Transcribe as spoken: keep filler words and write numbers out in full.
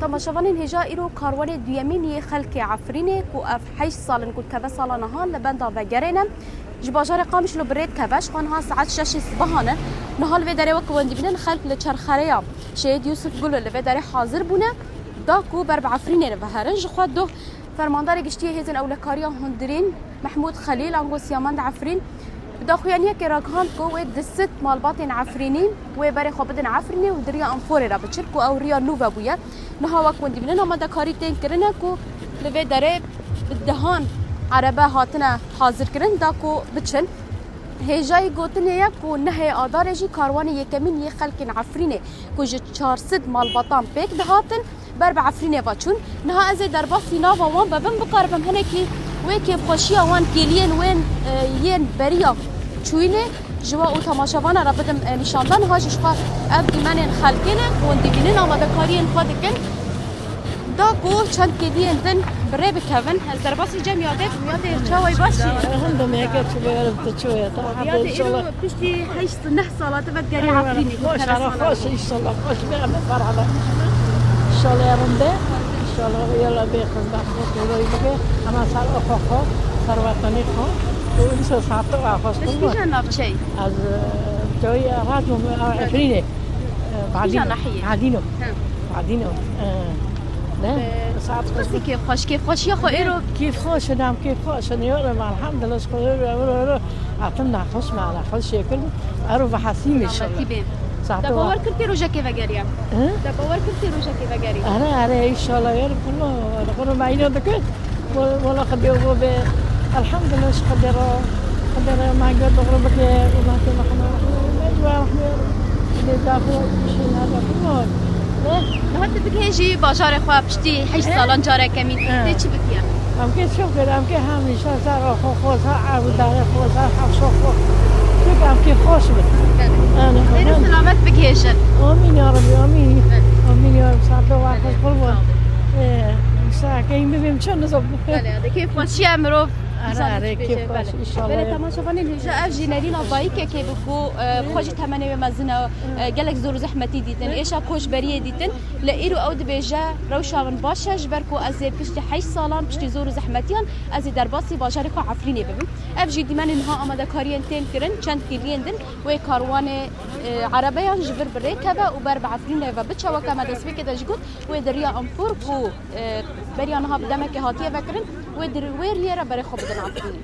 Temaşevanên hêja, îro karwanê duyemîn yê xelkê Efrînê ku ev heşt sal in ku dikeve sala niha li benda vegerê ne. Ji bajarê Qamişlo bi rê dikeve, ji xwe niha saet şeşê sibehan e. Niha li vê derê wek hûn dibînin xelk li çerxereya Şehîd Yûsif Gulo li vê derê hazir bûne, da ku ber bi Efrînê re veherin. Ji xwe doh Fermandarê Giştî yê Hêzên Ewlekariya Hundirîn Mehmûd Xelîl ango Siyamend Efrîn bi daxuyaniyekê ragihand ku wê du sed malbatên Efrînî wê berê xwe bidin Efrînê û di riya Enforê re biçin ku ew riya nû vebûye. Niha wek hûn dibînin amadekarî tên kirine ku li vê derê bi dehan erebe hatine hazirkirin da ku biçin. Hêjayî gotinê ye ku nehê Adarê jî karwanê yekemîn yê xelkên Efrînê ku ji çar sed malbatan pêk dihatin, ber bi Efrînê ve çûn. Niha ez ê derbasî nava wan bibim, bikaribim hinekî wê kêfxweşiya wan, kêliyên wên, e, yên beriya çûyînê ji we û temaşevana re bidim, e, nîşandan. Niha jî ji xwe ev dîmenên xelkê ne, hûn dibînin, amadekariyên xwe dikin. Da ku çend kêliyên din bi rê bikevin, ez derbasî cem yadê bim. Yadê, çawayî, baş î? Elhamdulillah, yeke çi bê, tu çi wê, ta Yadê, hadi înşallah. Îro piştî heşt neh sala tu vedigerî Eyvallah. Efrînê, Xweş, tera ara sala xweş, bû. İnşallah xweş be, em farhala. İnşallah yarın de, inşallah yala bê xizmet xwe têroyî bike. Ama ser oxo xwe, ser wetanî xwe. Û inşallah saet xweş Te ji kîja navçeyî? Ez, e, coyî Radyo, e, Efrînê. E, Kîja Badîno. Nahiyê? Badîno. He. Badîno. E, ne? E, Saet xweş. Kêfxweş, kêfxweşiya xwe êro. Kêfxweş in, em kêfxweş in, yorum, elhamdülillah, şükür, yorum, yorum, yorum. Hatim nexweş me, nexweş şekil. Ero ve hesîm inşallah. Selametî bê. Saet Te wa- bawer kir tê rojekê vegerî? He? Te bawer kir tê rojekê vegerî? Are, are, inşallah, yorum, kullo, kullo me îno dikir. Wala Xwedê bo be. Elhamdülillah, ji Xwedê re. Xwedê re me gel doğru bike. Wala te me xwe me. Dua xwe. Xwedê da xwe kişî nade xwe. Ne? Niha tu bigihêjî bajarê xwe piştî heşt He? salan carekemîn. He. Tê çi bikiye? Em kê çok kir, em kê hem nîşan ser xwe xwe, ser ew dare xwe, ser hewşa xwe. Çünkü em kê xweş bin. Belê. Yani, Xwedê selamet bigihêjin. Amîn ya Rabbi, amîn. Belê. Amîn ya Rabbi, saet wa xweş qurban. Sağ ol. Ee, Sakin bibim, çi nizam. Belê, de kêfxweşiya mirov Are, insan are, dibêje, kêfxweş, belê. İnşallah. Belê, temaşevanên hêja, ev jî Nerîna Bayîkekê bi ku, e, bi xwe jî temenê wê mezin e, e, gelek zor û zehmetî dîtin, êşa koçberiyê dîtin. Li îro ew dibêje, rewşa min baş e, ji ber ku ez ê piştî heşt salan, piştî zor û zehmetiyan, ez ê derbasî bajarê xwe Efrînê bibim. Ev jî dîmenê niha amadekariyên tên kirin, çend kêliyên din wê karwanê, e, erebeyan ji vir bi rê keve û ber bi Efrînê ve biçe, weke me destpêkê de jî got. Wê di riya Enfor ku, e, beriya niha bi demekê hatiye vekirin, wê di wê riyê re berê xwe bidin Efrînê.